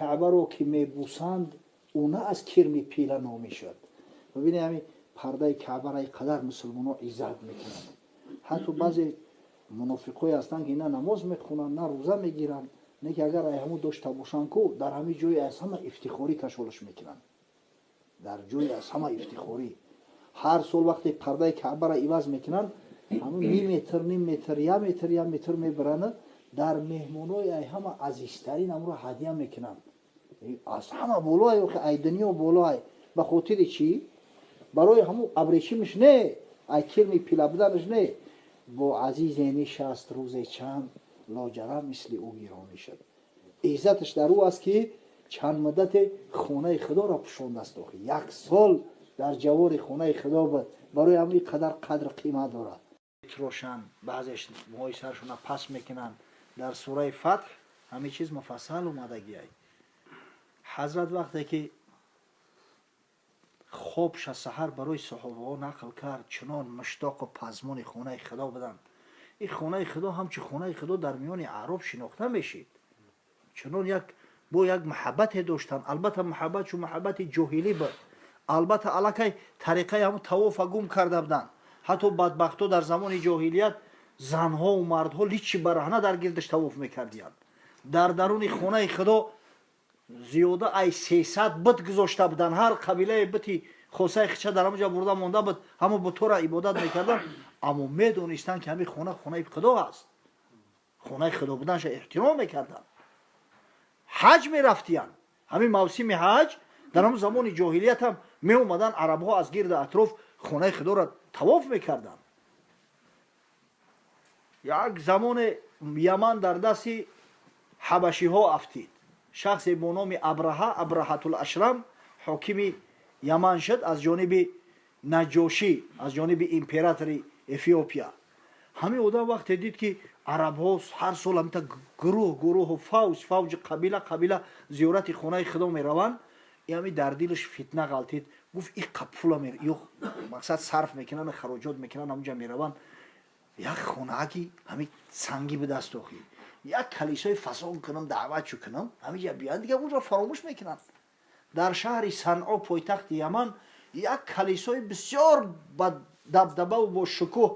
Каъбаро ки мебусанд, ӯ на аз кирми пила номӣ шуд. Бибинед, ҳамин пардаи Каъбаро ин қадар мусулмонҳо иззат мекунанд. Ҳатто баъзе мунофиқҳое ҳастанд, ки на намоз мехонанд, на рӯза мегиранд, не ки агар ай ҳамун дошта бошанд ку, дар ҳамин ҷои аз ҳама ифтихорӣ кашолаш мекунанд. Дар ҷои аз ҳама ифтихорӣ ҳар сол вақте пардаи Каъбаро иваз мекунанд, ҳамун ним метр, ним метр, як метр, як метр мебаранд, дар меҳмонҳои ай ҳама азизтарин ҳамро ҳадя мекунанд. Аз ҳама болоай, охи, ай дунё болоай. Ба хотири чӣ? Барои ҳамун абрешимш не, ай кирми пила буданаш не. Бо азизе нишаст рӯзе чанд, лоҷарам мисли ӯ гиронӣ шуд. Иззаташ дар ӯ аст, ки чанд муддате хонаи Худоро пӯшондааст. Охи, як сол дар ҷавори хонаи Худо буд, барои ҳамин қадар қадр қимат дорад. Трошанд, баъзеш мӯҳои саршона пас мекунанд. Дар сураи Фатҳ ҳамин чиз муфассал омадагиай. Ҳазрат вақте ки хобша саҳар барои саҳобаҳо нақл кард, чунон муштоқу пазмони хонаи Худо буданд. Ин хонаи Худо ҳамчун хонаи Худо дар миёни аъроб шинохта мешид. Чунон як бо як муҳаббате доштанд. Албатта, муҳаббат чун муҳаббати ҷоҳилӣ буд. Албатта, аллакай тариқаи ҳамун тавофа гум карда буданд. Ҳатто бадбахтҳо дар замони ҷоҳилият занҳову мардҳо личи бараҳна дар гирдаш тавоф мекардиянд. Дар даруни хонаи Худо зиёда ай 300 бут гузошта буданд. Ҳар қабилаи бути хосаи хича дар ҳамонҷа бурда монда буд, ҳамо бутора ибодат мекарданд. Аммо медонистанд, ки ҳамин хона хонаи Худо аст. Хонаи Худо буданша эҳтиром мекарданд. Ҳаҷ мерафтиянд. Ҳамин мавсими ҳаҷ дар ҳамон замони ҷоҳилият ҳам меомаданд арабҳо аз гирди атроф, хонаи Худоро тавоф мекарданд. Як замоне Яман дар дасти ҳабашиҳо афтид. Шахсе бо номи Абраҳа, Абраҳатул Ашрам, ҳокими Яман шуд аз ҷониби Наҷошӣ, аз ҷониби императори Эфиопия. Ҳамин одам вақте дид, ки арабҳо ҳар сол ҳамита гурӯҳ гурӯҳу фавҷ фавҷи, қабила қабила зиёрати хонаи Худо мераванд, ҳами дар дилаш фитна ғалтид. Гуфт: «Иқа пула ё мақсад сарф мекунанд, хароҷот мекунанд, ҳамунҷа мераванд, як хонааки ҳами сангӣ бидаст, охи як калисои фасон кунам, даъват чу кунам, ҳамиҷа биёянд, дига онро фаромӯш мекунанд». Дар шаҳри Санъо, пойтахти Яман, як калисои бисёр ба дабдабаву бо шукӯҳ,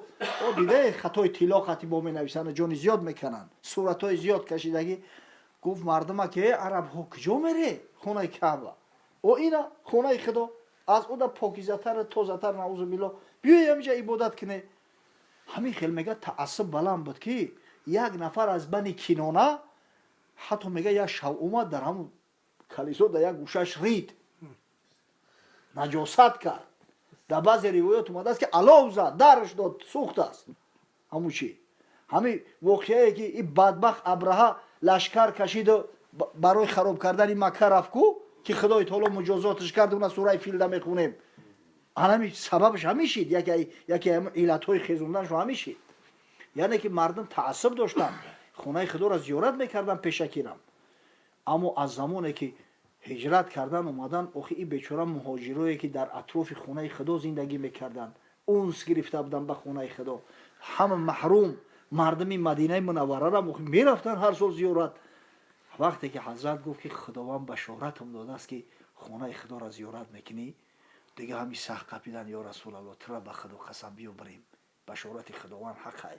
о диде, хатои тилло хати бо менависанд, ҷони зиёд мекунанд, суратҳои зиёд кашидагӣ. Гуфт мардума ки: «Арабҳо, куҷо мере хонаи Каъба? О, ина хонаи Худо, аз уда покизатар, тозатар, наузу билло, биёй ҳамиҷа ибодат куне». Ҳамин хел, мега, таассуб баланд буд, ки як нафар аз Бани Кинона ҳатто, мега, як шав омад, дар ҳамун калисо дар як гӯшаш рид, наҷосат кард. Дар баъзе ривоят омадааст, ки алов зад, дарш дод, сӯхт аст. Ҳамун чи, ҳамин воқеае, ки и бадбахт Абраҳа лашкар кашиду барои хароб кардани Макка рафт ку, ки Худои таоло муҷозоташ кард, уна сураи Филда мехонем. Анами сабабаш ҳамин шид, яке иллатҳои хезонданашо ҳамин шид. Яъне ки мардум таассуб доштанд, хонаи Худоро зиёрат мекарданд пешакирам. Аммо аз замоне ки ҳиҷрат кардан омадан, охи, и бечора муҳоҷирое, ки дар атрофи хонаи Худо зиндагӣ мекарданд, унс гирифта буданд ба хонаи Худо, ҳама маҳрум. Мардуми Мадинаи Мунавварарам мерафтанд ҳар сол зиёрат. Вақте ки ҳазрат гуфт, ки Худованд башоратам додааст, ки хонаи Худоро зиёрат мекунӣ, дига ҳами сахт қапидан: «Ё Расулалло, тура ба Худо қасам, биё бирем, башорати Худованд ҳақай».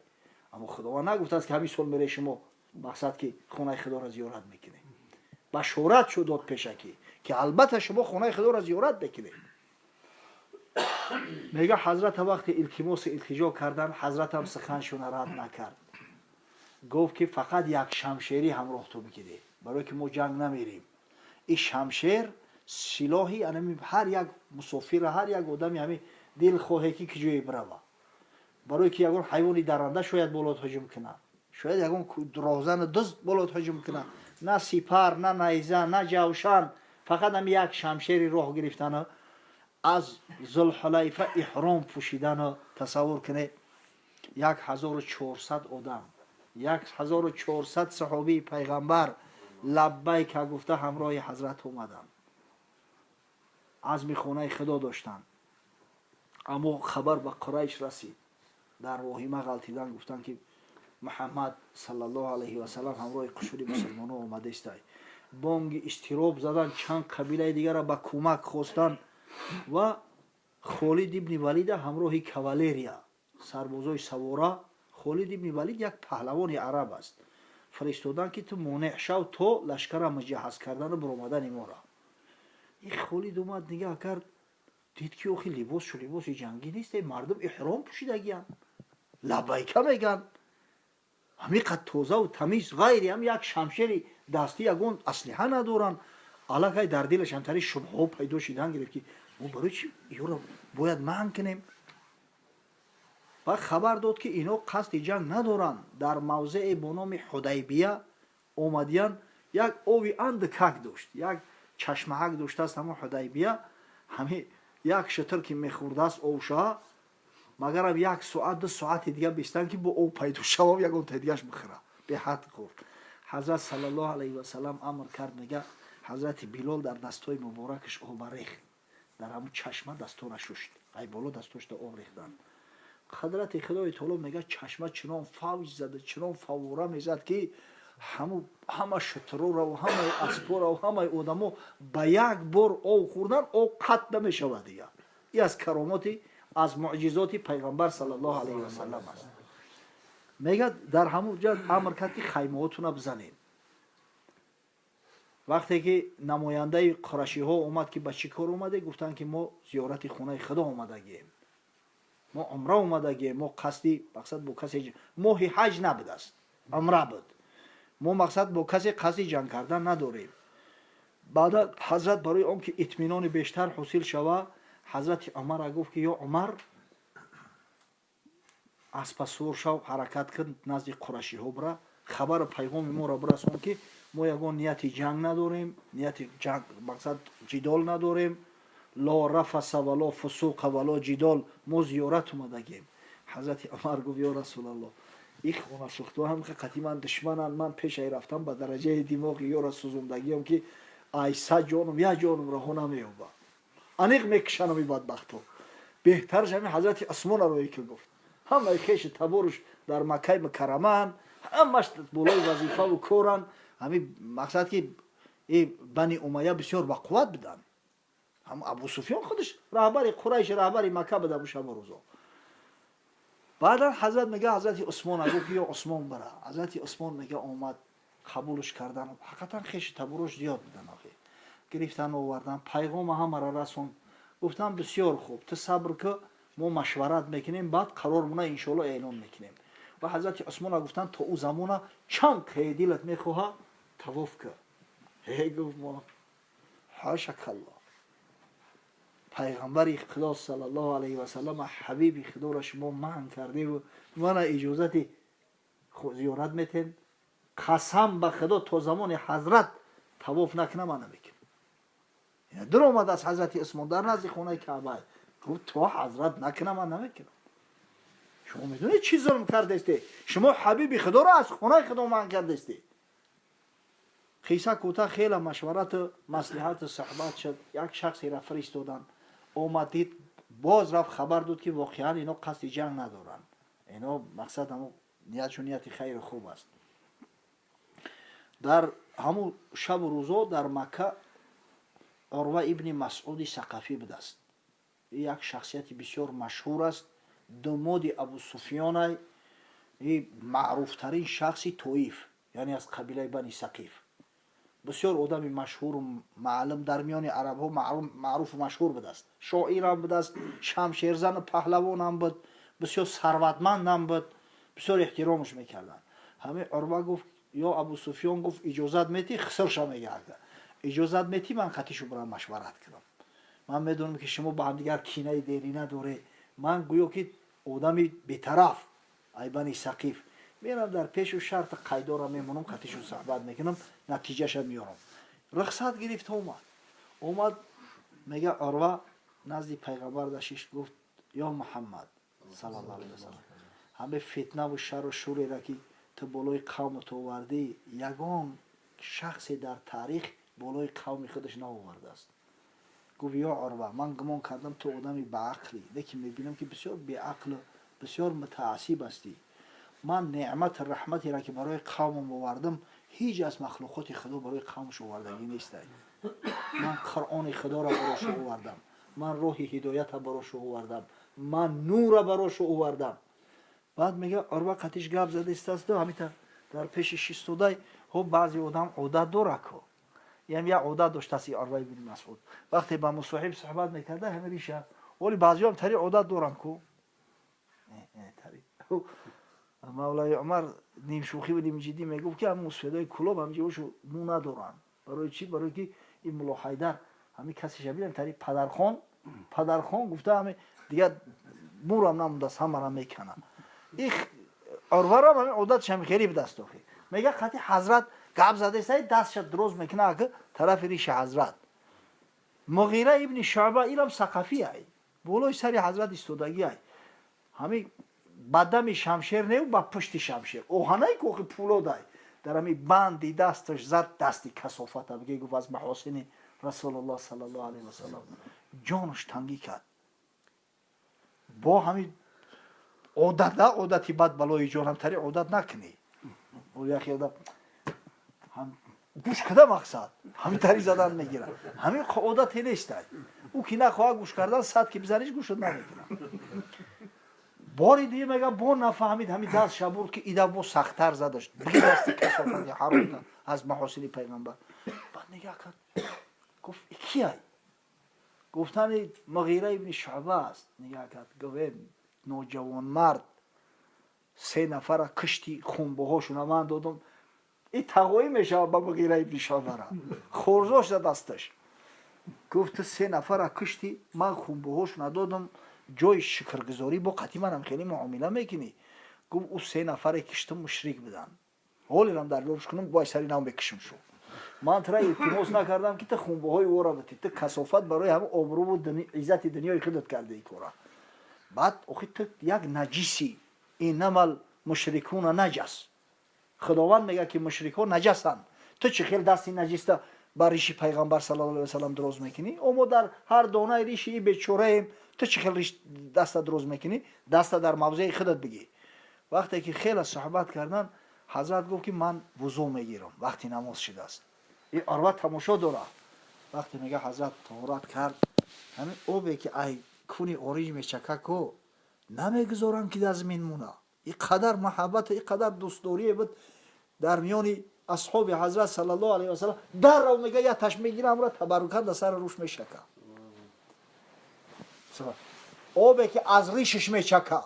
Аммо Худованд нагуфтааст, ки ҳамин сол мере шумо, мақсад ки хонаи Худоро зиёрат мекунед. Башорат шуд, дод пешакӣ, ки албатта шумо хонаи Худоро зиёрат мекунед. Мега, ҳазрата вақте илтимосу илтиҷо кардан, ҳазратам суханшона рад накард. Гуфт, ки фақат як шамшерӣ ҳамроҳ ту бигиред, барое ки мо ҷанг намерем. Ин шамшер силоҳи анами ҳар як мусофира, ҳар як одами ҳами дилхоҳе, ки ҷое бирава, барое ки ягон ҳайвони дарранда шояд болот ҳуҷум кунад, шояд ягон роҳзану дузд болот ҳуҷум кунад. На сипар, на найза, на ҷавшан, фақат ҳами як шамшери роҳ гирифтану аз Зулҳулайфа иҳром пӯшидану. Тасаввур кунед, 1400 одам, 1400 саҳобии пайғамбар лаббайка гуфта ҳамроҳи ҳазрат омаданд, азми хонаи Худо доштанд. Аммо хабар ба Қурайш расид, дар воҳима ғалтидан. Гуфтанд, ки Муҳаммад саллаллоҳу алайҳи васалам ҳамроҳи қушуни мусулмонон омадаистай. Бонги изтироб задан, чанд қабилаи дигара ба кӯмак хостан ва Холид ибни Валида ҳамроҳи кавалерия, сарбозои савора. Холид ибни Валид як паҳлавони араб аст. Фиристодан, ки ту монеъ шав то лашкара муҷаҳҳаз кардану биромадани мора. И Холид омад, нигаҳ кард, дид, ки охи, либосшу либоси ҷангӣ нест, мардум эҳром пӯшидагиянд, лаббайка меган, ҳамиқад тозаву тамиз, ғайри ҳам як шамшери дастӣ ягон аслиҳа надоранд. Аллакай дар дилаш ҳамтари шубҳаҳо пайдо шидан гирифт, ки мо барои чи ёро бояд манъ кунем? Баъд хабар дод, ки ино қасди ҷанг надоранд, дар мавзее бо номи Ҳудайбия омадиян. Як ови андакак дошт, як чашмаҳак доштааст ҳамон Ҳудайбия. Ҳами як шитр ки мехӯрдааст овша, магарам як соат, 2 соати дига бистан, ки бо об пайдо шавам, ягон дигаш бихӯра. Беҳад хӯрд. Ҳазрат саллаллоҳу алайҳи васалам амр кард, мега, ҳазрати Билол дар дастҳои муборакаш оба рехт, дар ҳамун чашма дастора шушт, ай боло дастошта об рехтанд. Қадрати Худои таоло, мега, чашма чунон фавҷ зада, чунон фаввора мезад, ки ҳама шутрураву ҳамаи аспораву ҳамаи одамо ба як бор об хӯрдан, об қатъ намешавад дига. И аз каромоти, аз муъҷизоти пайғамбар саллаллоҳу алайҳи васалам аст. Мега, дар ҳамун ҷа амр кард, ки хаймаҳотуна бизанед. Вақте ки намояндаи қурашиҳо омад, ки ба чӣ кор омаде, гуфтанд, ки мо зиёрати хонаи Худо омадагием, мо умра омадагием, мо қасди, мақсад, бо касе, моҳи ҳаҷ набудааст, умра буд, мо, мақсад, бо касе қасди ҷанг кардан надорем. Баъда ҳазрат барои он ки итминони бештар ҳосил шава, ҳазрати Умара гуфт, ки ё Умар, аспасувор шав, ҳаракат кун, назди қурашиҳо бира, хабару пайғоми моро бирасон, ки мо ягон нияти ҷанг надорем, нияти ҷанг, мақсад, ҷидол надорем. Ло рафаса вало фусуқа вало ҷидол, мо зиёрат омадагем. Ҳазрати Умар гуфт: ё Расулалло, и хонасӯхтҳо ҳам қати ман душмананд. Ман пешаи рафтам ба дараҷаи димоғи ёра сӯзондагиам, ки айса ҷонум, як ҷонум раҳо намеёба, аниқ мекушанам и бадбахтҳо. Беҳтарш ҳамин ҳазрати Усмона рое ки гуфт, ҳамаи хеши таборуш дар Маккаи Мукаррамаанд, ҳамаш болои вазифаву коранд. Ҳамин, мақсад, ки и Бани Умайя бисёр бақувват буданд. Ҳам Абу Суфён худаш раҳбари Қурайш, раҳбари Макка буда бу шабу рӯзо. Баъдан ҳазрат, мега, ҳазрати Усмон гуфт, ки ё Усмон, бара. Ҳазрати Усмон, мега, омад, қабулш кардан. Ҳақиқатан хеши таборош зиёд будан охи. Гирифтан, овардан, пайғома ҳамара расон. Гуфтан: бисёр хуб, ту сабр ки, мо машварат мекунем, баъд қарормона иншоалло эълон мекунем. Ва ҳазрати Усмона гуфтан: то ӯ замона чанд дилат мехоҳа, тавоф кар. Ҳе, гуфт, мо ҳошакалло, пайғамбари Худо саллаллоҳу алайҳи васалам, ҳабиби Худоро шумо манъ кардеву мана иҷозати зиёрат метен? Қасам ба Худо, то замони ҳазрат тавоф накунам, ман намекунам. Дур омадааст ҳазрати Усмон, дар назди хонаи Каъба гуфт: то ҳазрат накунам, ман намекунам. Шумо медонед, чӣ зулм кардесте? Шумо ҳабиби Худоро аз хонаи Худо манъ кардесте. Қисса кӯтаҳ, хела машварату маслиҳату суҳбат шуд. Як шахсеро фиристоданд, омад, дид, боз рафт, хабар дод, ки воқеан ино қасди ҷанг надоранд, ино, мақсад, ҳамо ниятшон нияти хайру хуб аст. Дар ҳамун шабу рӯзо дар Макка Урва ибни Масъуди Сақафӣ будааст. Як шахсияти бисёр машҳур аст, думоди Абу Суфёнай, маъруфтарин шахси Тоиф, яъне аз қабилаи Бани Сақиф, бисёр одами машҳуру маълум дар миёни арабҳо, маъруфу машҳур будааст. Шоирам будааст, шамшерзану паҳлавонам буд, бисёр сарватмандам буд, бисёр эҳтиромаш мекарданд. Ҳамин Урва гуфт: ё Абу Суфён, гуфт, иҷозат метӣ, хисрша мегарда, иҷозат метӣ, ман қатишу бурам, машварат кунам? Ман медонам, ки шумо ба ҳамдигар кинаи дерина доре. Ман гӯё ки одами бетараф, ай Бани Сақиф, мерам, дар пешу шарти қайдора мемонам, қатишу суҳбат мекунам, натиҷаша меёрам. Рухсат гирифт, омад. Омад, мега, Урва назди пайғамбар дашиш, гуфт: ё Муҳаммад саллаллоҳу алайҳи васалам, ҳаме фитнаву шару шурера, ки ту болои қавмат овардӣ, ягон шахсе дар таърих болои қавми худаш наовардааст. Гуфт: ё Урва, ман гумон кардам, ту одами баақлӣ, лекин мебинам, ки бисёр беақлу бисёр мутаассиб ҳастӣ. Ман неъмату раҳматеро, ки барои қавмам овардам. Ҳеҷ аз махлуқоти Худо барои қавмш овардагӣ нестай. Ман Қуръони Худоро барошу овардам, ман роҳи ҳидоята барошу овардам, ман нура барошу овардам. Баъд мега, Урва қатиш гап задистасту ҳамита дар пеши шистодай. Хо, баъзе одам одат дора ко, ям як одат доштаст Урва ибни Масъуд, вақте ба мусоҳиб суҳбат мекарда, ҳами риша. Вале баъзеҳоам тари одат дорам ку. Тари Мавлаи Умар нимшӯхиву нимҷиддӣ мегуфт, ки ҳам мусфедои Кулоб ҳамҷиҳошу мӯ надоранд. Барои чӣ? Барои ки ин Муллоҳайдар ҳами касеша бинам, тари падархон, падархон гуфта, ҳами дигар мӯрам намондааст, ҳамара меканад. Их Урварам ҳами одаташ ҳами хеле будаст. Охи, мега, қати ҳазрат гап задесай, дастша дроз мекуна ака тарафи риши ҳазрат. Муғира ибни Шуъба, илам сақафи ай, болои сари ҳазрат истодагӣ ай. Ҳами ба дами шамшер неу, ба пушти шамшер оҳанай кохи пулодай, дар ҳами банди дасташ зад. Дасти касофата биге, гуфт, аз маҳосини Расулуллоҳ саллаллоҳу алайҳи васаллам ҷонаш тангӣ кард. Бо ҳами одат, одати бад балои ҷонам, тари одат накунӣ. Яхе одам гӯш када, мақсад ҳамин тари задан мегирад, ҳамин одате нестай. Ӯ ки нахоҳад гӯш кардан, сад ки бизаниш, гӯшат намекунад. Бори дига мега, бо нафаҳмид, ҳамин даст шабурд, ки ида бо сахттар задаш. Биги дасти касофати ҳаром аз маҳосини пайғамбар. Баъд нигаҳ кард, гуфт: «Кияй?» Гуфтани: «Муғира ибни Шуъба аст». Нигаҳ кард, гуфт: «Ноҷавонмард, се нафара кишти, хунбоҳошуна ман додам». И тағоӣ мешавад ба Муғира ибни Шуъбара, хорзош за дасташ. Гуфт: «Ту се нафара кишти, ман хунбоҳошуна додам, ҷои шукргузорӣ бо қатъи манам хеле муомила мекунӣ». Гуфт: «Ӯ се нафаре киштам, мушрик буданд, ҳолерам дар ёбш кунам, бой сари нав мекишам шу. Ман тура илтимос накардам, ки ту хунбоҳои ӯро битӣ. Ту касофат барои ҳама обрӯву иззати дунёи худат кардаи кора. Баъд охи ту як наҷиси, иннамал мушрикуна наҷас, Худованд мегӯяд, ки мушрикҳо наҷасанд. Ту чӣ хел дасти наҷиста ба риши пайғамбар саллаллоҳу алайҳи васаллам дроз мекунӣ? О, мо дар ҳар донаи риши и бечораем, ту чӣ хел риш даста дроз мекунӣ? Даста дар мавзеи худат бигӣ». Вақте ки хеле суҳбат кардан, ҳазрат гуфт, ки ман вузӯ мегирам, вақти намоз шудааст. И Урва тамошо дорад. Вақте мега, ҳазрат тоҳорат кард, ҳамин обе ки ай куни ориҷ мечака ко, намегузоранд, ки дар замин муна. И қадар маҳаббату и қадар дӯстдорие буд дар миёни асҳоби ҳазрат саллаллоҳу алайҳи васаллам. Даррав, мега, як таш мегира, амра табаррукан дар сари рӯш мешака, обе ки аз ришиш мечака.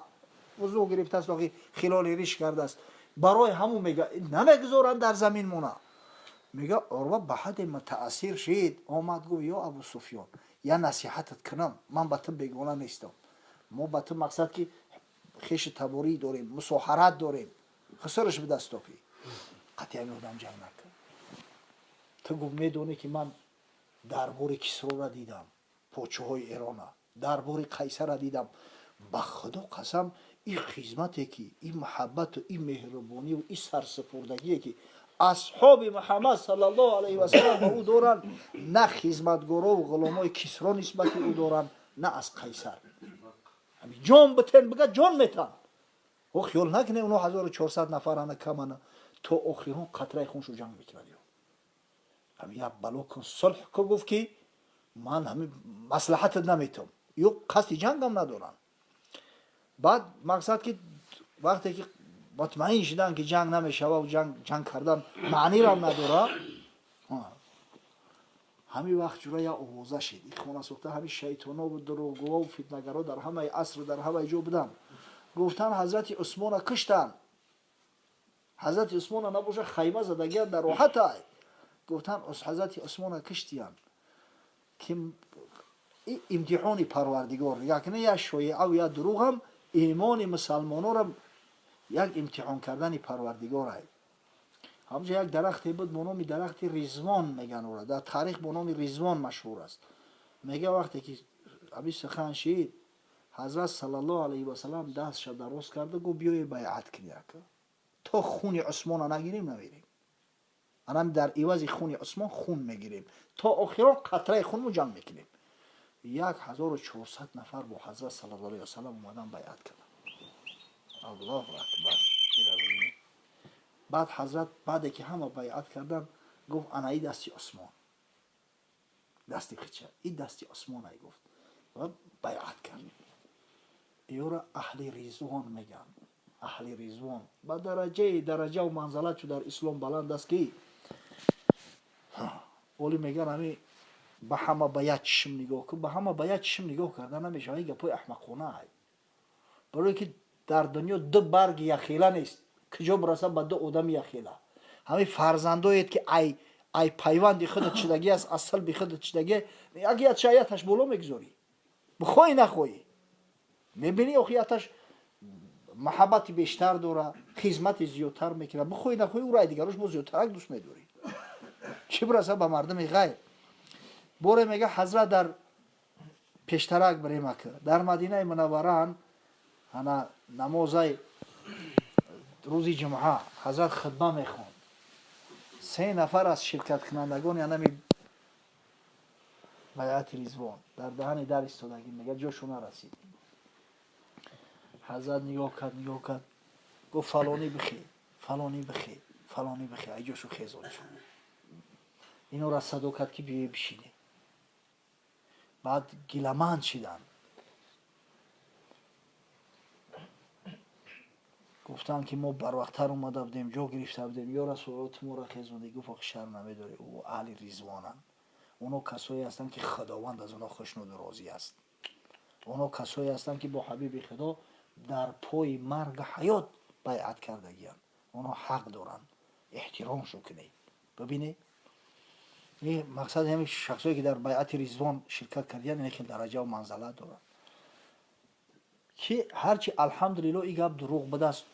Вузӯ гирифтааст, охи хилоли риш кардааст. Барои ҳамун мега, намегузоранд дар замин муна. Мега, Урва ба ҳадде мутаассир шид, омад, гуфт: «Ё Абу Суфён, я насиҳатат кунам, ман ба ту бегона нестам. Мо ба ту, мақсад, ки хеши таборӣ дорем, мусоҳарат дорем, хусураш бидастопӣ, қатъи ҳами одам ҷанг накун. Ту, гуфт, медонӣ, ки ман дарбори Кисрора дидам, подшоҳои Эрона, дарбори Қайсара дидам. Ба Худо қасам, ин хизмате ки, ин маҳаббату ин меҳрубонию ин сарсупурдагие ки асҳоби Муҳаммад саллаллоҳу алайҳи васалам ба ӯ доранд, на хизматгорову ғуломои Кисро нисбати ӯ доранд, на аз Қайсар. Ҷон битен бига, ҷон метан. О, хиёл накунед, оно 1400 нафар ана камана, то охирон қатраи хуншу ҷанг мекунад. Ҳами як бало кун, сулҳ ку». Гуфт, ки ман ҳами маслиҳатат наметам, ё қасди ҷангам надорам. Баъд, мақсад, ки вақте ки мутмаин шуданд, ки ҷанг намешава, ҷанг кардан маънирам надора, ҳамин вақт ҷура як овоза шид. И хона сохта, ҳамин шайтонову дурӯғгӯву фитнагаро дар ҳамаи асру дар ҳамаи ҷо буданд. Гуфтанд: «Ҳазрати Усмона киштанд». Ҳазрати Усмона набоша, хайма задагиян дар роҳатай. Гуфтанд: «Ҳазрати Усмона киштиянд», ки имтиҳони Парвардигор якне, як шоиаву як дурӯғам имони мусалмонора як имтиҳон кардани Парвардигорай. Ҳамҷа як дарахте буд бо номи дарахти Ризвон, меган ора дар таърих бо номи Ризвон машҳур аст. Мега, вақте ки ҳамин сухан шид, ҳазрат саллаллоҳу алайҳи васалам дастша дароз карда, гуфт: «Биёе, байъат кунӣ, ака, то хуни Усмона нагирем, намерем. Анам дар ивази хуни Усмон хун мегирем, то охирон қатраи хунмо ҷанг мекунем». 1400 нафар бо ҳазрат саллаллоҳу алайҳи васалам омадан, байъат карданд. Аллоҳу акбар! Баъд ҳазрат, баъде ки ҳама байъат кардан, гуфт: ана и дасти Усмон, дасти хича, и дасти Усмон ай, гуфт ва байъат кард. Ёра аҳли Ризвон мегӯянд. Аҳли Ризвон ба дараҷаи дараҷаву манзалат чу дар ислом баланд аст, ки оли мегӯян, ҳами ба ҳама ба як чишм нигоҳ кун. Ба ҳама ба як чишм нигоҳ карда намешавад, гапҳои аҳмақона ай, барое ки дар дунё ду барги яхела нест, куҷо бираса ба ду одами яхела. Ҳамин фарзандоед, ки ай пайванди худат шудагӣ аст, аз силби худат шудагӣ, як яташ боло мегузорӣ, бихоҳӣ нахоҳӣ, мебинӣ, охи яташ маҳаббати бештар дора, хизмати зиёдтар мекунад, бихоҳӣ нахоҳӣ, ӯро ай дигарош бо зиёдтарак дӯст медорӣ, чӣ бираса ба мардуми ғайр. Боре, мега, ҳазрат дар пештарак биремака дар Мадинаи Мунаввараан, ана намозай рӯзи ҷумъа ҳазрат хутба мехонд. Се нафар аз ширкаткунандагони анами байъати Ризвон дар даҳани дар истодагӣ, мега, ҷошу нарасид. Ҳазрат нигоҳ кард, нигоҳ кард, гуфт: фалонӣ бихе, фалонӣ бихе, фалонӣ бихе, ай ҷошу хезон шуд. Инора садо кард, ки биёе бишинӣ. Баъд гиламанд шиданд, гуфтанд, ки мо барвақттар омада будем, ҷо гирифта будем, ё Расулалло, ту моро хезондӣ. Гуфт: охи, шарм намедорӣ? Ӯ аҳли Ризвонанд, оно касое ҳастанд, ки Худованд аз онҳо хушнуду розӣ аст, оно касое ҳастанд, ки бо ҳабиби Худо дар пои маргу ҳаёт байъат кардагианд, онҳо ҳақ доранд, эҳтиромшо кунед. Бибинед, мақсад ҳамин шахсое, ки дар байъати Ризвон ширкат кардиянд, ин хел дараҷаву манзалат доранд, ки ҳарчи, алҳамдулилло, и гап дурӯғ будааст.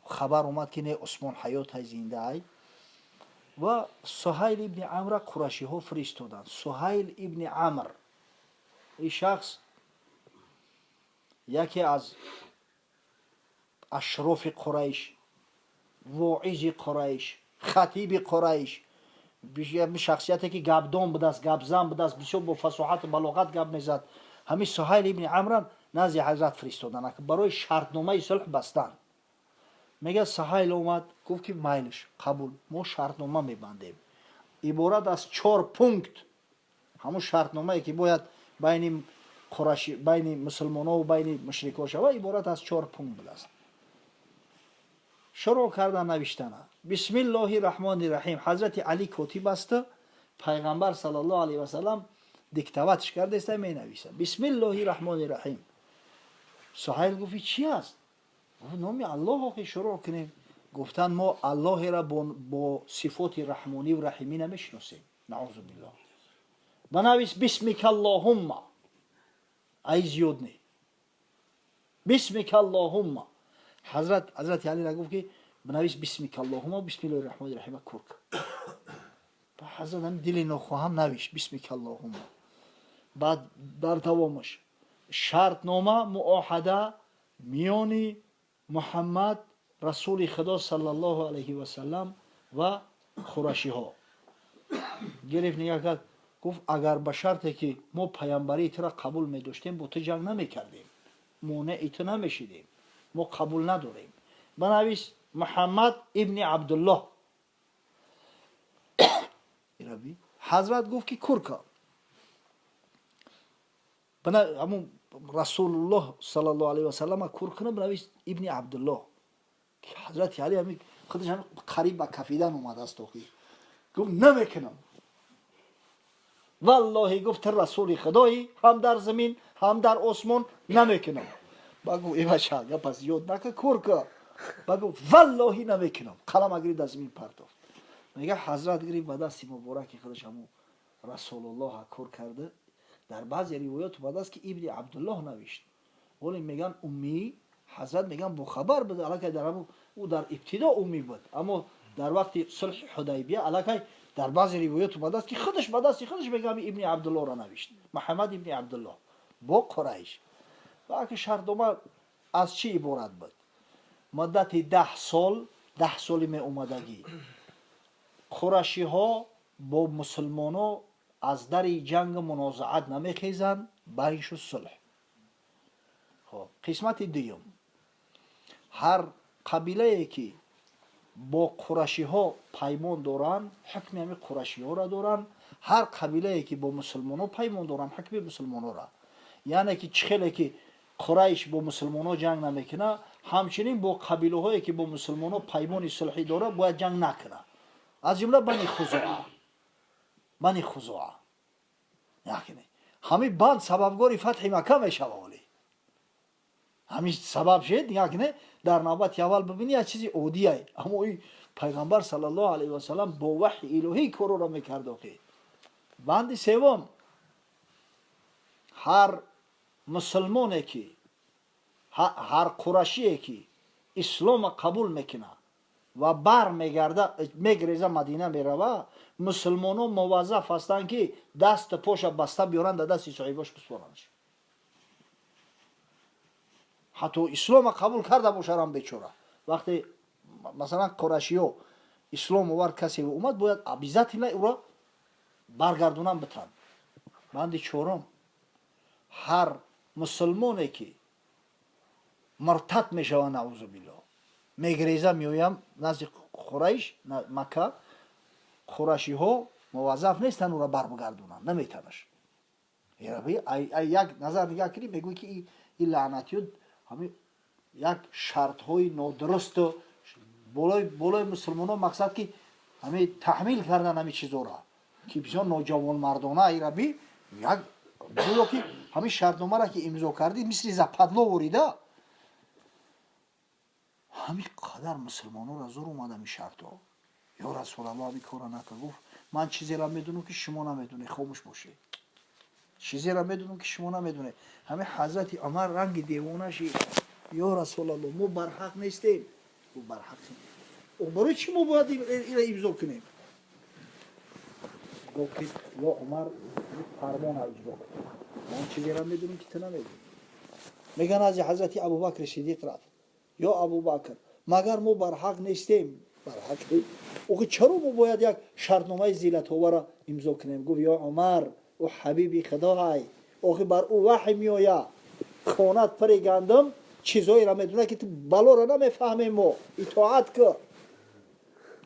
Хабар омад, ки не, Усмон ҳаётай, зиндаай. Ва Суҳайл ибни Амра қурашиҳо фиристоданд. Суҳайл ибни Амр, ин шахс яке аз ашрофи Қурайш, воизи Қурайш, хатиби Қурайш, шахсияте, ки гапдон будааст, гапзан будааст, бисёр бо фасоҳату балоғат гап мезад. Ҳамин Суҳайл ибни Амра назди ҳазрат фиристоданд барои шартномаи сулҳ бастан. Мега, Суҳайл омад, гуфт, ки майлиш, қабул, мо шартнома мебандем, иборат аз чор пункт. Ҳамун шартномае, ки бояд байни қураши, байни мусулмонову байни мушрикҳо шава, иборат аз чор пункт будааст. Шурӯъ кардан навиштана: бисмиллоҳи раҳмони раҳим. Ҳазрати Алӣ котиб асту пайғамбар саллаллоҳу алайҳи васалам диктовать ш кардаеста, менависа: бисмиллоҳи раҳмони раҳим. Суҳайл гуфт: чи аст? Гуфт: номи Аллоҳ, охи, шурӯъ кунем. Гуфтанд: мо Аллоҳеро бо сифоти раҳмониву раҳимӣ намешиносем, наузу биллоҳ. Банавис бисмика аллоҳумма, ай зиёд не, бисмика аллоҳумма. Ҳазрат ҳазрати Алира гуфт, ки бинавис бисмика аллоҳумма, бисмиллоҳи раҳмони раҳима курк. Ҳазрат ҳами дили нохоҳам навишт бисмика аллоҳумма. Баъд дар давомаш: шартнома, муоҳада миёни Муҳаммад расули Худо саллаллоҳу алайҳи васалам ва қурашиҳо. Гирифт, нигаҳ кард, гуфт: агар ба шарте ки мо паямбарии тура қабул медоштем, бо ту ҷанг намекардем, монеи ту намешидем, мо қабул надорем. Банавис Муҳаммад ибни Абдуллоҳ. Ҳазрат гуфт, ки курка ҳамун Расулуллоҳ саллаллоҳу алайҳи васаллама кур куна, бинавис ибни Абдуллоҳ. Ҳазрати Али ҳами худаш ҳами қариб ба кафидан омадааст, охи гуфт: намекунам, валлоҳи, гуфт, ту расули худоӣ, ҳам дар замин, ҳам дар осмон, намекунам. Ба гуфт: э бача, гапа зиёд нака, курка. Ба гуфт: валлоҳи, намекунам. Қалама гирифт, дар замин партофт. Мега, ҳазрат гирифт, ба дасти мубораки худаш ҳамун Расулуллоҳа кур карда. Дар баъзе ривоят омадааст, ки ибни Абдуллоҳ навишт. Оле меган уммӣ, ҳазрат меган бохабар буд аллакай дар ҳамун, ӯ дар ибтидо уммӣ буд, аммо дар вақти сулҳи Ҳудайбия аллакай дар баъзе ривоят омадааст, ки худаш ба дасти худаш, мегӯям, ибни Абдуллоҳро навишт, Муҳаммад ибни Абдуллоҳ бо Қурайш. Ва ки шартнома аз чӣ иборат буд? Муддати 10 сол, 10 соли меомадагӣ қурашиҳо бо мусулмоно аз дари ҷангу мунозиат намехезанд, байн шуд сулҳ. Хоб, қисмати дуюм: ҳар қабилае, ки Бо қурашиҳо паймон доранд, ҳукми ҳами қурашиҳоро доранд. Ҳар қабилае, ки бо мусулмонҳо паймон доранд, ҳукми мусулмонҳоро. Яъне ки чӣ хеле ки Қурайш бо мусулмонҳо ҷанг намекунад, ҳамчунин бо қабилаҳое, ки бо мусулмонҳо паймони сулҳӣ дорад, бояд ҷанг накунад, аз ҷумла Бани Хузоа. Бани Хузоа ҳамин банд сабабгори фатҳи Макка мешава. Оле ҳамин сабаб шед. Якне дар навбати аввал бибини, як чизи оддие, аммо и Пайғамбар саллаллоҳу алайҳи васалам бо ваҳйи илоҳӣ корора мекард. Охи, банди севум: ҳар мусулмоне ки, ҳар қурашие ки ислома қабул мекунад ва бар мегарда, мегреза, Мадина мерава, мусулмонон муваззаф ҳастанд, ки дасту поша баста биёранд, дар дасти соҳибош биспоранаш, ҳатто ислома қабул карда бошарам бечора. Вақте масалан қурашиё ислом овард, касе омад, бояд обязательно ӯро баргардонам битан. Банди чорум: ҳар мусулмоне ки муртад мешава, наузу билло, мегреза, меоям назди Қурайш, Макка, қурашиҳо муваззаф нестанд ӯро барбигардонанд, наметанаш. Як назар нигаҳ кунӣ, мегӯӣ, ки ин лаънатиё ҳамин як шартҳои нодурусту болои мусулмонон, мақсад ки ҳамин таҳмил кардан ҳамин чизоро, ки бисёр ноҷавонмардона. Ираби як гӯё ки ҳамин шартномаро ки имзо кардӣ, мисли западло ворида. Ҳамин қадар мусулмононро зур омад ҳамин шартҳо. Ё Расулалло, ҳамин корро накард. Гуфт: ман чизеро медонам, ки шумо намедонед, хомӯш бошед. Чизеро медонам, ки шумо намедонед. Ҳамин Ҳазрати Умар ранги девона шид. Ё Расулалло, мо барҳақ нестем? Гуфт: барҳақем. Барои чӣ мо бояд ира имзо кунем? Гуфт ки: ё Умар, фармона иҷро кун, ман чизеро медонам, ки ту намедонӣ. Меган, аз Ҳазрати Абубакри Сидиқ рафт. Ё Абубакр, магар мо барҳақ нестем? Барҳақ. Охи чаро мо бояд як шартномаи зиллатовара имзо кунем? Гуфт: ё Умар, ӯ ҳабиби худоай, охи бар ӯ ваҳй меояд, хонат пари гандум, чизҳоеро медонад, ки ту балоро намефаҳмем. Мо итоат кӣ.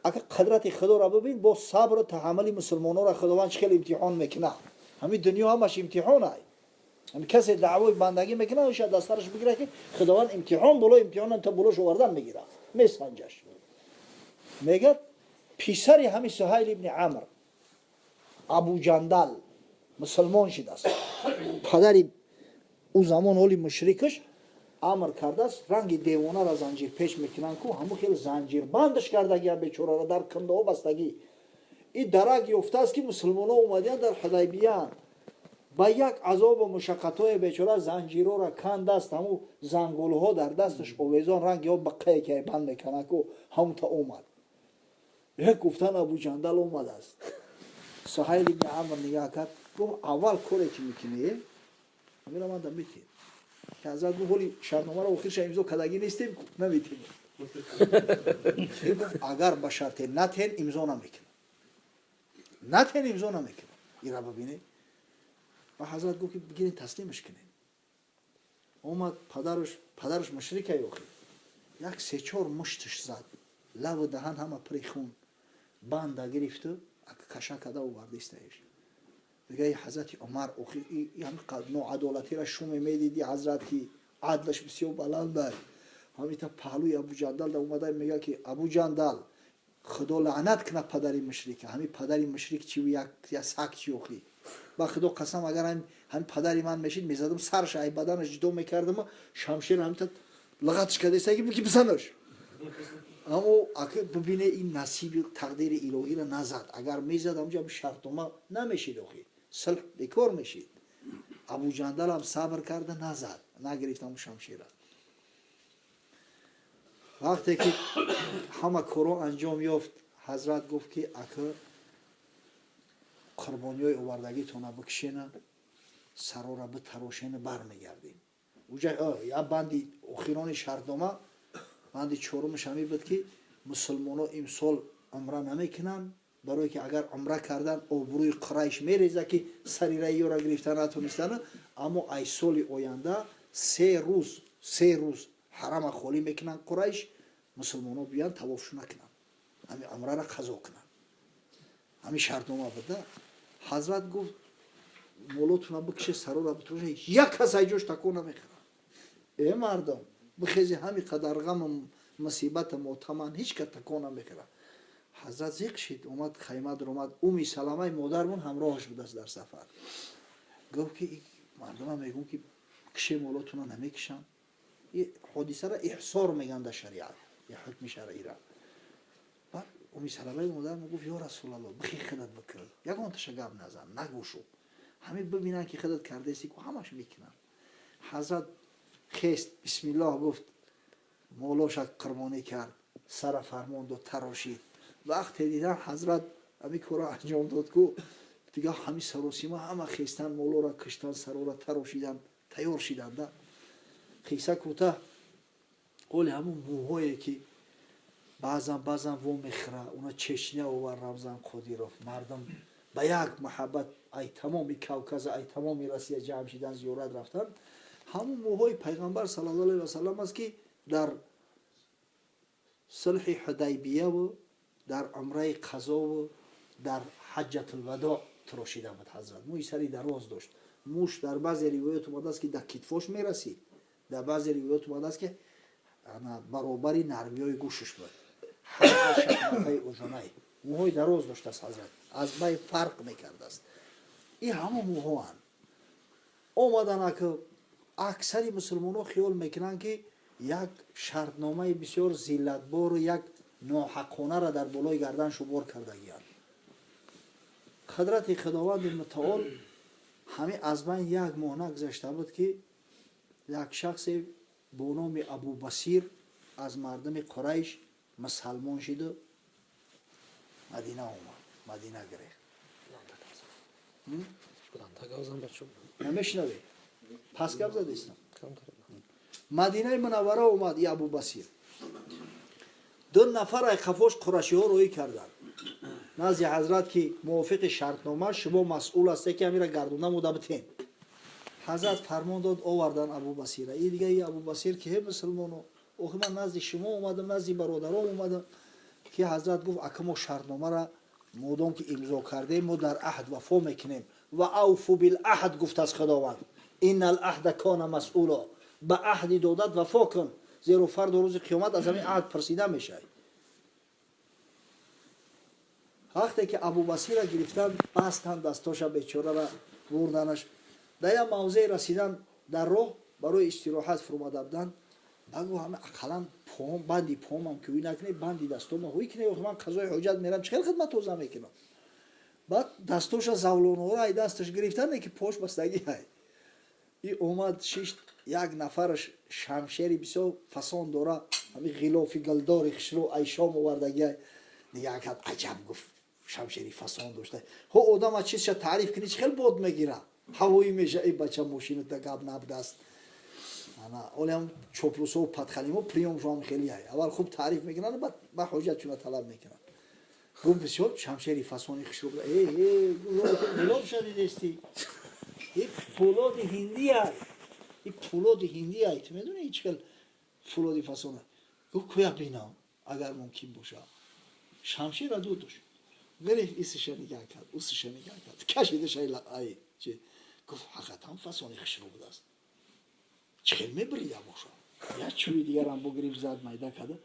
Ака, қадрати худоро бибин, бо сабру таҳаммули мусулмононро Худованд чӣ хел имтиҳон мекунад. Ҳамин дунё ҳамаш имтиҳон ай. Ҳамин касе даъвои бандагӣ мекунад, шояд дастараш бигирад, ки Худованд имтиҳон болои имтиҳонан то болош овардан мегирад, месанҷаш. Мегӯяд, писари ҳамин Суҳайл ибни Амр, Абуҷандал, мусулмон шидааст. Падари ӯ замон ҳоли мушрикаш амр кардааст, ранги девонара занҷирпеч мекунанд ку, ҳамун хел занҷирбандаш кардагия бечораро, дар кундаҳо бастагӣ. И дарак ёфтааст, ки мусулмонҳо омадиянд, дар Ҳудайбиянд. Ба як азобу мушаққатҳое бечора занҷирора кандааст, ҳамун зангулҳо дар дасташ овезон, ранги об бақае ки банд мекунад ку, ҳамунта омад. Як гуфтан, Абуҷандал омадааст. Суҳайл ибни Амр нигаҳ кард, гуфт: аввал коре ки мекунӣ, ҳамира ман да метем. Ки ҳазрат гуфт: ҳоли шартномаро охирша имзо кардагӣ нестем, наметем. Гуфт: агар ба шарте натен, имзо намекунам, натен, имзо намекунам. Ира бибинед. Ва ҳазрат гуфт, ки бигирен, таслимаш кунем. Омад падараш, падараш мушрика. Охир як се-чор мушташ зад, лабу даҳан ҳама пури хун, банда гирифту каша када овардистаеш. Мега ҳазрати Умар: охир ноадолатира шуме медиди, ҳазрат, ки адлаш бисёр баланда. Ҳамита паҳлӯи Абуҷандал да омада, мега ки: Абуҷандал, Худо лаънат кунад падари мушрика. Ҳамин падари мушрик чи, як сак чи? Охи, ба Худо қасам, агар ҳамин падари ман мешид, мезадам сарша ай баданаш ҷудо мекардам, шамшер ҳамита лағатш карда ки бизанаш. Аммо бибине, ин насиби тақдири илоҳиро назад. Агар мезад, ҳамҷа шартнома намешид, охи сулҳ бекор мешид. Абуҷандалам сабр карда, назад, нагирифт ҳамун шамшера. Вақте ки ҳама корҳо анҷом ёфт, ҳазрат гуфт, ки ака қурбониҳои овардагитона бикшена, сарора битарошена, бармегардем. Уҷа я банди охирони шартнома, банди чорумаш ҳамин буд, ки мусулмонҳо имсол умра намекунанд, барое ки агар умра кардан, обрӯи Қурайш мереза, ки сари раиёра гирифта натонистанд. Аммо ай соли оянда 3 рӯз, 3 рӯз ҳарама холӣ мекунанд қурайш, мусулмонҳо биёянд, тавофшу накунанд. Ҳами умрара қазо кунанд. Ҳами шартнома буда. Ҳазрат гуфт, молотуна бикше, сарора битроша, як кас айҷош тако намехӯрад. Э мардум, бихези, ҳами қадар ғаму мусибата мотаман, ҳеҷ кас тако намехӯрад. Ҳазрат зиқ шид, омад, хайма даромад. Уми Саламаи модармон ҳамроҳаш будааст дар сафар. Гуфт ки мардума мегӯм ки кише молотуна, намекишанд. И ҳодисара иҳсор мегӯянд дар шариат, я ҳукми шаръира. Баъд Уми Саламаи модармон гуфт: «Ё Расулалло, бихи, худат бикр, ягонташа гап назан, нагӯшу, ҳамин бибинанд ки худат кардаисти ку, ҳамаш мекунанд». Ҳазрат хест, бисмиллоҳ гуфт, молоша қурбонӣ кард, сара фармон дод, тарошид. Вақте дидан ҳазрат ҳамин корро анҷом дод ку, дигар ҳамин саросима ҳама хестан, молора киштан, сарора тарошидан, тайёр шиданда. Қисса кӯтаҳ, оли ҳамун мӯҳое ки баъзан баъзан во мехӯра, уна Чечня овар Рамзан Қодиров, мардум ба як маҳаббат ай тамоми Кавказа, ай тамоми Россия ҷамъ шидан, зиёрат рафтан. Ҳамун мӯҳои Пайғамбар саллаллоҳу алайҳи васаллам аст, ки дар сулҳи Ҳудайбияву дар умраи қазову дар ҳаҷҷатулвадоъ турошида буд. Ҳазрат мӯи сари дароз дошт. Мӯш дар баъзе ривоят омадааст, ки дар китфош мерасид, дар баъзе ривоят омадааст, ки баробари нармиҳои гӯшаш буд, шаҳматаи узунай. Мӯҳои дароз доштааст ҳазрат, аз бай фарқ мекардааст. И ҳама мӯҳоанд омадан. Ака, аксари мусулмонҳо хиёл мекунанд, ки як шартномаи бисёр зиллатбору як ноҳаққонара дар болои гардан шубор кардагиянд. Қудрати Худованди мутаол, ҳамин аз байн як моҳ нагузашта буд, ки як шахсе бо номи Абубасир аз мардуми Қурайш мусалмон шиду Мадина омад, Мадина гирехт. Намешунавӣ? Пас гап задистам. Мадинаи Мунаввара омад и Абубасир. Ду нафар ай қафош қурашиҳо роҳӣ карданд назди ҳазрат, ки мувофиқи шартнома шумо масъул ҳасте, ки ҳамира гардонда мода битен. Ҳазрат фармон дод, овардан Абубасира. И дига и Абубасир ки: «Ҳе мусулмоно, охи ман назди шумо омадам, назди бародаром омадам». Ки ҳазрат гуфт: «Ака, мо шартномара модом ки имзо кардем, мо дар аҳд вафо мекунем. Ва авфу билаҳд гуфтааст Худованд, инна алаҳда кона масъуло. Ба аҳди додат вафо кун, зеро фардо рӯзи қиёмат аз ҳамин аҳд пурсида мешавӣ». Вақте ки Абубасира гирифтан, бастан дастоша, бечорара бурданаш. Дар як мавзее расидан, дар роҳ барои истироҳат фуромада буданд. Багу ҳама ақаллан пом, банди помам ки ҳуй накунӣ, банди дастома ҳуй кунӣ, охи ман қазои ҳоҷат мерам, чӣ хел хидмат тоза мекунам? Баъд дастоша завлонҳоро ай дасташ гирифтан, ки пош бастагӣ ай. И омад, шишт. Як нафараш шамшери бисёр фасон дора, ҳами ғилофи гилдори хушрӯ ай Шом овардагиай. Нигаҳ кард, аҷаб, гуфт, шамшери фасон дошта. Ҳо, одама чизша таъриф кунӣ, чӣ хел бод мегира, ҳавоӣ меша. Эй бача, мошината гап набудааст. Ана олиам чоплусову падхалимо приёмшоам хеле ай. Аввал хуб таъриф мекунанд, баъд ба ҳоҷат чуна талаб мекунанд. Гуфт, бисёр шамшери фасони хушрӯ. Э, э, ғилофша дидести? И фулоди ҳиндӣ ай, и фулоди ҳиндӣ ай. Ту медонӣ, чӣ хел фулоди фасона? Гуфт, куя бинам, агар мумкин бошад. Шамшера дудуш гирифт, исиша нигаҳ кард, усиша нигаҳ кард, кашидаша ай чи. Гуфт, ҳақиқатан фасони хушрӯ будааст, чӣ хел мебирида бошад? Як чӯи дигарам бигирифт, зад, майда карда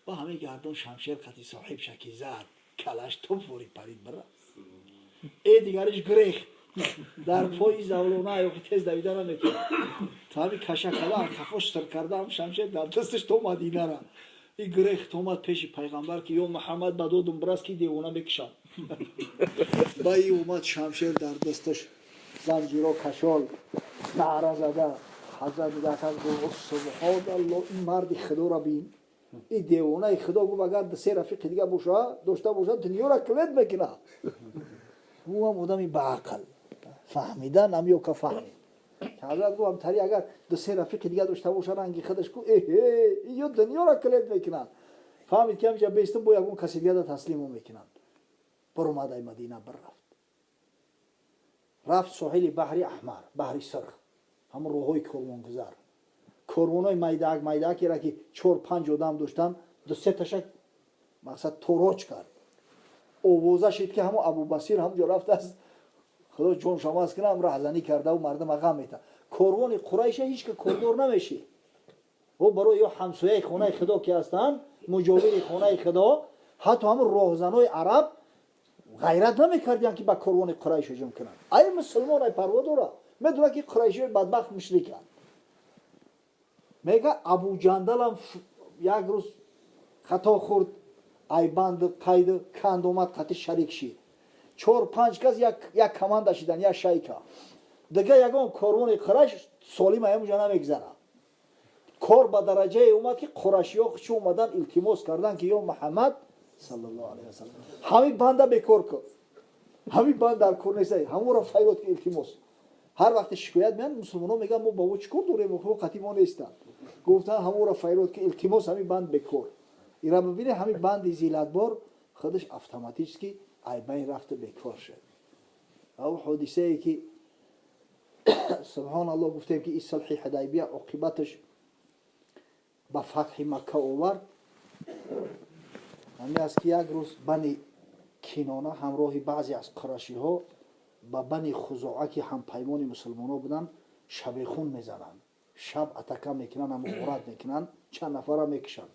ба ҳамаи гардон. Шамшер қати соҳибша ки зад, калаш топ ворид парид, бира. Э, дигариш гирехт дар пои завлона, охи тез давида наметавонад. То ҳами каша кала қафош сир кардаам, шамшер дар дасташ то Мадинара. И гирехт, омад пеши Пайғамбар, ки ё Муҳаммад, ба додум бирас, ки девона мекушам. Ба и омад, шамшер дар дасташ, занҷиро кашол, наъра зада. Ҳазрат нигаҳ кард, гуфт: «Субҳоналло, ин марди худоро бин, и девонаи худо». Гуфт, агар се рафиқи дига боша, дошта бошад, дунёра килет мекунад. Ӯам одами баақл, фаҳмидан амёка фаҳмид. Ҳазрат гуфт, амтари агар ду се рафиқи дига дошта боша, ранги худаш ку, эҳе, ё дунёра килет мекунад. Фаҳмид, ки ҳамҷа бестум, бо ягон каси дигада таслимо мекунанд. Баромад ай Мадина, бирафт, рафт соҳили баҳри Аҳмар, баҳри Сирх, ҳамон роҳҳои корвонгузар. Корвонҳои майдаак майдаакера ки чор панҷ одам доштанд, ду се таша Мақсад, тороҷ кард. Овоза шид, ки ҳамо Абубасир ҳамҷо рафтааст, худо ҷон шамаз кунам, раҳзанӣ кардаву мардум ғам мета. Корвони Қурайша ҳеч ка кордор намешид. О барои ё ҳамсояи хонаи Худо ки ҳастанд, муҷовири хонаи Худо, ҳатто ҳамун роҳзанои араб ғайрат намекардиянд, ки ба корвони Қурайш ҳуҷум кунанд. Ай мусулмон ай парво дора, медонад, ки қурайшиҳои бадбахт мушриканд. Мега, Абуҷандалам як рӯз хато хӯрд, ай банду қайду канд омад, қати шарик шид. Чор панҷ кас як команда шидан, як шайка. Дига ягон корвони Қурайш солим ҳамуҷа намегзарад. Кор ба дараҷае омад, ки қурашиҳо чӣ омадан, илтимос карданд, ки ё Муҳаммад саллаллоҳу алайҳи васаллам, ҳамин банда бекор кун, ҳамин банд дар кор нест, ҳамонро файрод ки, илтимос. Ҳар вақте шикоят меянд, мусулмонон мегӯянд: мо ба ӯ чӣ кор дорем, қати мо нестанд. Гуфтанд: ҳамонро файрод ки, илтимос, ҳамин банд бекор. Ира бибине, ҳамин банди зиллатбор худаш автоматически ай байн рафта бекор шуд. Ав ҳодисае, ки субҳоналлоҳ, гуфтем, ки ин сулҳи Ҳудайбия оқибаташ ба фатҳи Макка овард, ҳамин аст, ки як рӯз Бани Кинона ҳамроҳи баъзе аз қурашиҳо ба Бани Хузоа, ки ҳампаймони мусулмонҳо буданд, шабехун мезананд, шаб атака мекунанд, ҳам ғорат мекунанд, чанд нафарра мекушанд.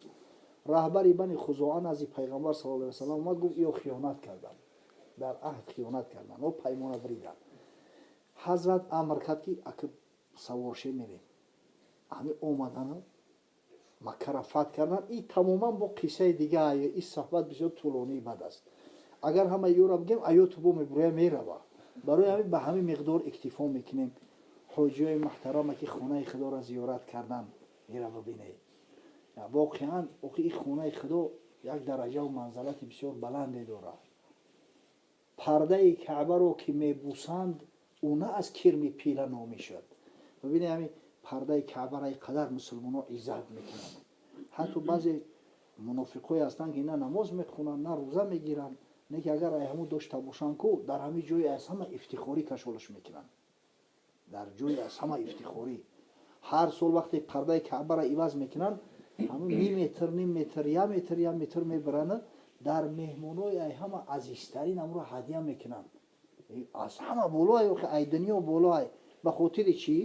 Раҳбари Бани Хузоа назди Пайғамбар саллаллоҳу алайҳи васаллам омад, гуфт: ё хиёнат карданд, дар аҳд хиёнат карданд, о паймона буриданд. Ҳазрат амр кард, ки ака саворше мерем. Ҳамин омадану Маккара фатҳ кардан. И тамоман бо қиссаи дига, и суҳбат бисёр тӯлонии бад аст. Агар ҳамаи ёро бигем, аёту бо мебуроя, мерава. Барои ҳамин ба ҳамин миқдор иктифо мекунем. Ҳоҷиёи муҳтарама, ки хонаи Худоро зиёрат кардан, мерава, бинед, воқеан охи ин хонаи Худо як дараҷаву манзалати бисёр баланде дорад. Пардаи Каъбаро ки мебусанд, ӯ на аз кирми пила номӣ шуд. Бибинед, ҳамин пардаи Каъбаро ин қадар мусулмонҳо иззат мекунанд. Ҳатто баъзе мунофиқҳое ҳастанд, ки на намоз мехонанд, на рӯза мегиранд, не ки агар ай ҳамун дошта бошанд ку, дар ҳамин ҷои аз ҳама ифтихорӣ кашолаш мекунанд, дар ҷои аз ҳама ифтихорӣ. Ҳар сол вақте пардаи Каъбаро иваз мекунанд, ҳамун ним метр, ним метр, як метр, як метр мебаранд, дар меҳмонҳои ай ҳама азизтарин ҳамро ҳадя мекунанд. Аз ҳама болоай, охи ай дунё болоай. Ба хотири чӣ?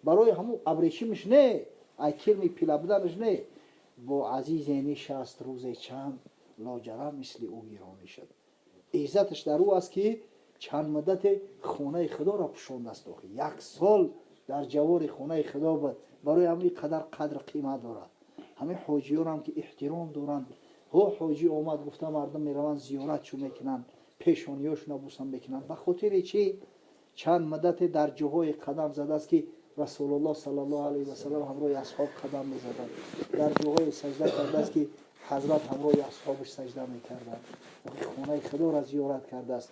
Барои ҳамун абрешимиш не, ай кирми пила буданаш не. Бо азизе нишаст рӯзе чанд, лоҷарам мисли ӯ гиронӣ шуд. Иззаташ дар ӯ аст, ки чанд муддате хонаи Худоро пӯшондааст. Охи як сол дар ҷавори хонаи Худо буд, барои ҳамин қадар қадр қимат дорад. Ҳамин ҳоҷиёнам ки эҳтиром доранд. Ҳо ҳоҷӣ омад гуфта, мардум мераванд, зиёрат чӯ мекунанд, пешониёшона бусам мекунанд. Ба хотири чӣ? Чанд муддате дар ҷоҳое қадам задааст, ки Расулуллоҳ саллаллоҳу алайҳи васаллам ҳамроҳи асҳоб қадам мезаданд, дар ҷоҳое сажда кардааст, ки ҳазрат ҳамроҳи асҳобаш сажда мекарданд. Хонаи Худоро зиёрат кардааст.